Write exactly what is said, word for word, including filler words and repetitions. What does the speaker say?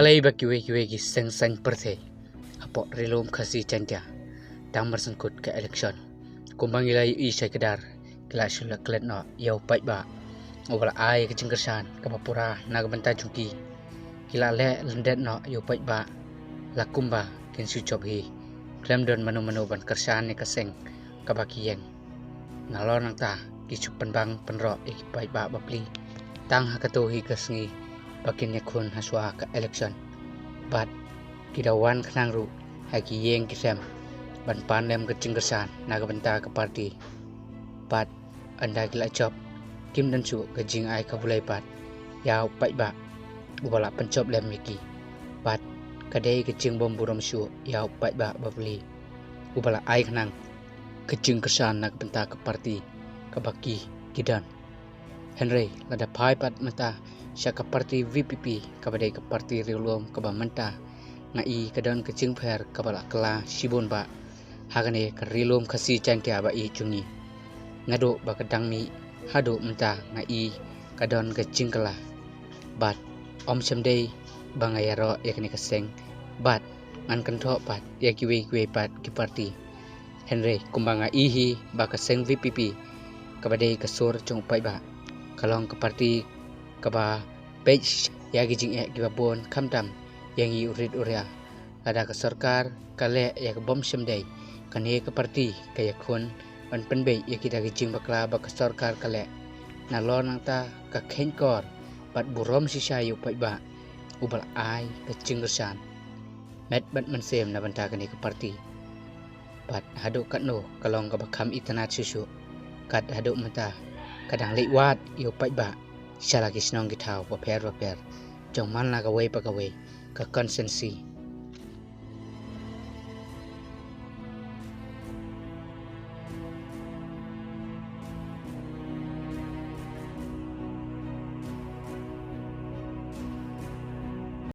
Hei ba kiwei kiwei ki seng saiñ pyrthei hapoh ri lum Khasi Jaiñtia, tang mar sngewkut ka election, kumba ngi la ïohi shai kdar, ki la shu la klet noh ïa u paidbah uba la ai ka jingkyrshan kaba pura na ka bynta jong ki. Ki la leh lyndet noh ïa u paidbah la kumba kin shu jop hi, khlem don mano mano ban kyrshan ïa ka seng kaba ki ïeng. Nalor nangta ki shu pynbang pynroh ïa ki paidbah bapli tang ha kato hi ka sngi ba kin ïakhun ha shuwa ka election. Bad ki da wan khnang ruh ha ki ïing ki sem ban pan lem ka jingkyrshan na ka bynta ka party. Bad ynda ki la jop, kim don shuh ka jingai khublei pat ïa u paidbah uba la pynjop lem ïa ki. Bad ka dei ka jingbym burom shuh ïa u paidbah bapli uba la ai khnang ka jingkyrshan na ka bynta ka party kaba ki ki don. Hynrei lada phai pat mynta sha ka party VPP, kaba dei ka party ri lum kaba mynta nga i ka don ka jingpher kaba la kylla shibun bah ha kane ka ri lum Khasi Jaiñtia ba i jong ngi. Naduh ba ka dang mih haduh mynta nga i ka don ka jingkylla. Bad ym shym dei ba nga ïaroh ïa kane ka seng, bad ngan kynthoh pat ïa kiwei kiwei pat ki party. Hynrei kumba nga i hi ba ka seng VPP, kaba dei ka sur jong u paidbah, ka long ka party kaba peit ïa ki jingeh kiba bun khamtam ïa ngi u rit u ria. Lada ka sorkar ka leh ïa ka bym shym dei, kane ka party ka ïakhun ban pynbeit ïa kita ki jingbakla ba ka sorkar ka leh. Nalor nangta ka kheiñkor bad burom shisha ïa u paidbah uba la ai ka jingkyrshan met bad mynsiem na bynta kane ka party. Bad haduh katno ka long kaba kham itynnad shuh shuh, kat haduh mynta ka dang leit wad ïa u paidbah sha la ki shnong ki thaw bapher bapher jong man la kawei pa kawei ka constituency